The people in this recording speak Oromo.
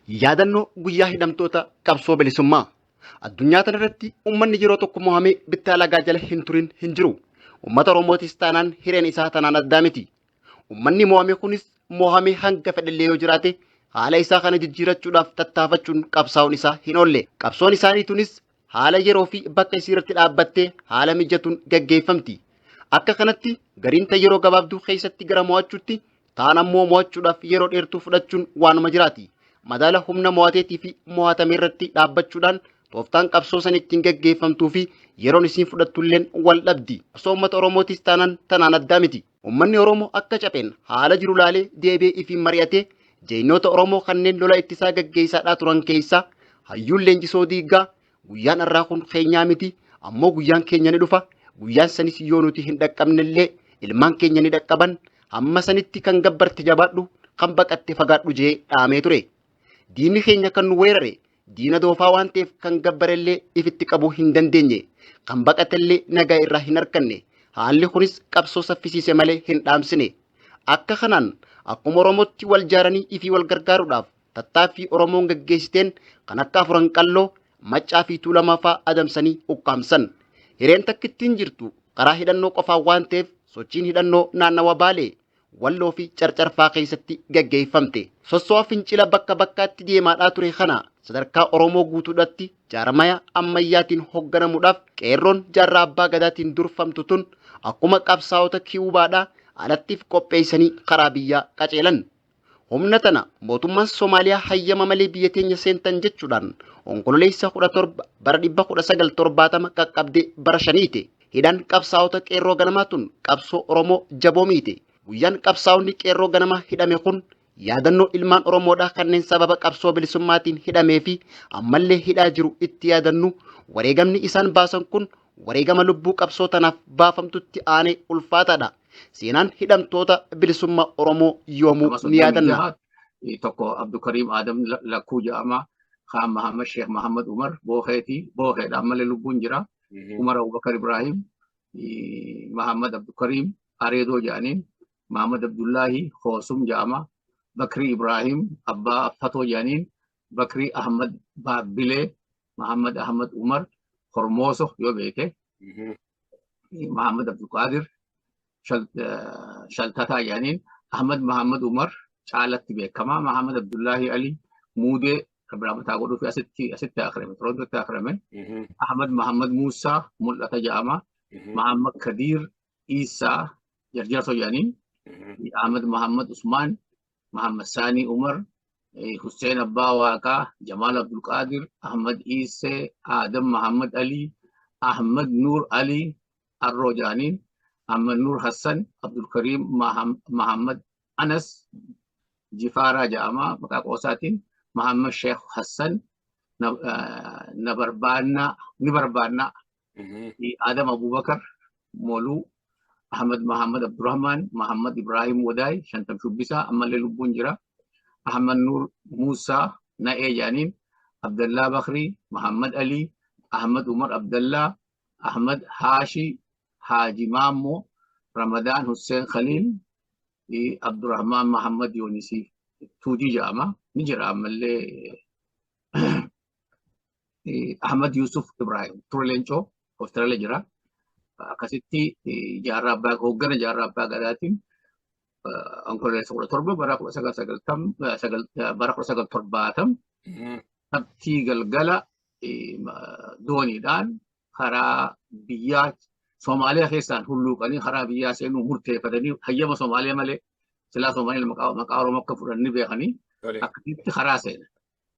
Yaadannoo guyyaa hidhamtoota qabsoo bilisummaa. Addunyaa tanarratti uummanni yeroo tokko mo'amee bittaa alagaa jala hin turin hin jiru. Uummata Oromootis taanaan hireen isaa tanaan addaa miti. Uummanni mo'ame kunis mo'amee hanga fedhellee yoo jiraate haala isaa kana jijjiirachuudhaaf tattaafachuun qabsaa'uun isaa hin oolle. Qabsoon isaanii tunis haala yeroo fi bakka isii irratti dhaabbattee haala mijatuun gaggeeffamti. Akka kanatti gariin ta yeroo gabaabduu keessatti gara mo'achuutti taan ammoo mo'achuudhaaf yeroo dheertuu fudhachuun waanuma jiraati. Madaala humna mo'ateetii fi mo'atame irratti dhaabbachuudhaan tooftaan qabsoo san ittiin gaggeeffamtuu fi yeroon isiin fudhattulleen wal dhabdi. Qabsoo uummata Oromootis taanaan tanaan addaa miti. Uummanni Oromoo akka capheen haala jiru laalee deebi'ee ifiin mari'atee jeynoota Oromoo kanneen lola ittisaa gaggeessaadhaa turan keessaa hayyuun Leenjisoo Diiggaa guyyaan har'aa kun keenyaa miti, ammoo guyyaan keenya ni dhufa, guyyaan sanis yoo nuti hin dhaqqabnellee ilmaan keenya ni dhaqqaban, hamma sanitti kan gabbarte jabaadhu, kan baqatte fagaadhu jee dhaamee ture. Diinni keenya kan nu weerare diina doofaa waan ta'eef kan gabbarellee ifitti qabuu hin dandeenye, kan baqatellee nagaa irraa hin arganne. Haalli kunis qabsoo saffisiise malee hin dhaamsine. Akka kanaan akkuma Oromootti wal jaaranii ifii wal gargaaruudhaaf tattaaffii Oromoon gaggeessiteen kan akka Afuran Qalloo, Maccaa fi Tuulamaa fa'aa adamsanii ukkaamsan. Hireen takkittiin jirtu karaa hidhannoo qofaan waan ta'eef sochiin hidhannoo naannawa Baalee, Walloo fi Carcar fa'aa keessatti gaggeeffamte. Sosso'a fincila bakka bakkaatti deemaadhaa ture kana sadarkaa Oromoo guutuudhatti jaarmaya ammayyaatiin hogganamuudhaaf qeerroon Jaarraa Abbaa Gadaatiin durfamtu tun akkuma qabsaa'ota Kiyuubaadhaa alattiif qopheessanii karaa biyyaa qaceelan. Humna tana mootummaan Somaaliyaa hayyama malee biyya teenya seentan jechuudhaan Onkololeessa 17 bara 1970 qaqqabdee bara shaniite. Hidhaan qabsaa'ota qeerroo ganamaa tun qabsoo Oromoo jaboo miite. Guyyaan qabsaa'onni qeerroo ganamaa hidhame kun yaadannoo ilmaan Oromoodhaa kanneen sababa qabsoo bilisummaatiin hidhamee fi ammallee hidhaa jiru itti yaadannu, wareegamni isaan baasan kun wareegama lubbuu qabsoo tanaaf baafamtutti aanee ulfaataadha. Seenaan hidhamtoota bilisummaa Oromoo yoomuu Nama ni yaadanna. 36 tokko Abdulkariim Adam Lakkuu jedhama. Kaan Mahammad Sheekh Mahammad Umar Bookeeti. Bookeedha ammallee lubbuun jira. Umar Abubakar Ibrahim, Mahammad Abdulkariim Areedoo jedhaniin, Mahammad Abdullaahi Hoosum jedhama. Bakrii Ibrahim Abbaa Fatoo jedhaniin, Bakrii Ahmad Baabbilee, Mahammad Ahmad Umar Hormooso yoo beekte, Mahammad Abdulqaadir Shaltataa jedhaniin, Ahmad Mahammad Umar caalatti beekama, Mahammad Abdullaahi Ali Muudee Rabbi godhuu fi asitti akirame, Torontootti akirame, Ahmad Mahammad Muusaa mul'ata jedhama, Mahammad Kadiir Isaa Jarjarso jedhaniin, Ahmad Mahammad Usmaan, Mahammad Saanii Umar, Hussein Abbaa Waaqaa, Jamaal Abdulqaadir, Ahmad Isee, Adam Mahammad Ali, Ahmad Nur Ali, Arroo jedhaniin, Ahmad Nur Hassan, Abdulkariim Mahammad Anas, Jifaaraa jedhama maqaa qoosaatiin, Mahammad Sheekh Hassan, na barbaannaa, ni barbaannaa, Adam Abubakar, Moluu, Ahmad Mahammad Abdurrahman, Mahammad Ibrahim Wadaay, Shantam Shubbisaa, ammallee lubbuun jira. Ahmad Nur Musaa, Na'ee jedhaniin, Abdallaa Bakrii, Mahammad Ali, Ahmad Umar Abdallaa, Ahmad Haashi, Haaji Maammoo, Ramadaan Hussein Khaliil, Abdurrahman Mahammad Yoonisii Tuujii jedhama. Ni jira ammallee Ahmad Yusuf Ibrahim Ture Leencoo Australia jira. Akkasitti jaarraa abbaa hooggana jaarraa abbaa gadaatiin Onkololeessa 17 bara 1990 bara 1970 sabtii galgala dooniidhaan karaa biyyaa Soomaaliyaa keessaan hulluuqanii karaa biyyaa seenuu murteeffatanii, hayyama Soomaaliyaa malee, silaa Soomaaliyaa maqaa Oromoo akka fudhan ni beekanii, akkasitti karaa seenan.